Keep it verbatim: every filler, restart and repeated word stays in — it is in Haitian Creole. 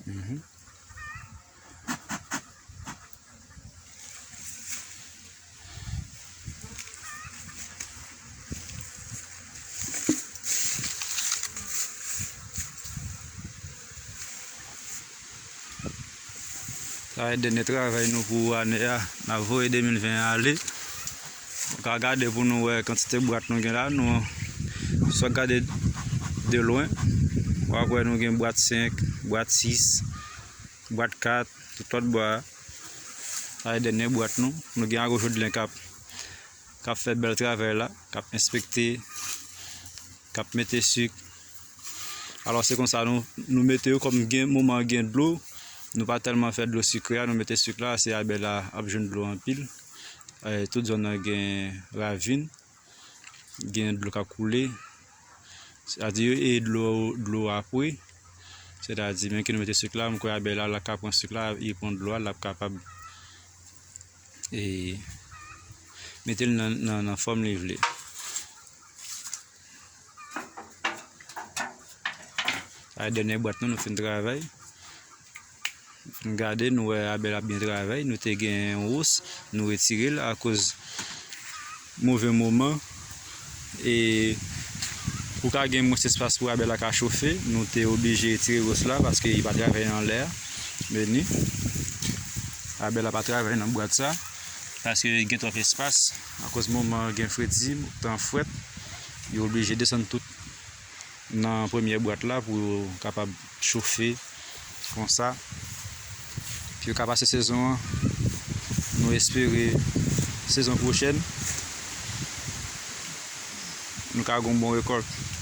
Mhm. Sa e dènye travay nou pou ane a. N ap voye de mil ven an ale. Nou ka gade pou nou wè kantite bwat nou gen la. Nou sot gade de lwen. W ap wè nou gen bwat senk, bwat sis, bwat kat, tout lòt bwa. Sa e dènye bwat nou. Nou gen Agro Jodlen k ap, k ap fè bèl travay la, k ap enspekte, k ap mete sik. Alò, se konsa nou, nou mete yo kòm gen moman gen dlo, nou pa tèlman fè dlo sikre a, nou mete sik la, se abèl la ap jwenn dlo anpil. Eh, tout zòn nan gen ravin, gen dlo k ap koule. Sètadi, e dlo, dlo apre. Sètadi, men ke nou mete sik la, m kwè abèl la, l ap ka pran sik la, li pran dlo a, l ap kapab, e, mete l nan, nan, nan fòm li vle. Sa e dènye bwat nou, nou fin travay. Nou fin gade, nou wè abèl ap byen travay. Nou te gen yon wous, nou retire l akoz move moman. E pou ka gen mwens espas pou abèl la ka chofe, nou te oblije retire wous la paske li pa travay nan lè a. Meni. Abèl la pa travay nan bwat sa paske gen twòp espas. Akoz moman gen fredi, tan frèt, yo oblije desann tout nan premye bwat la pou yo kapab chofe konsa. Pou yo ka pase sezon an, nou espere sezon pwochèn, nou ka gen yon bon rekòlt.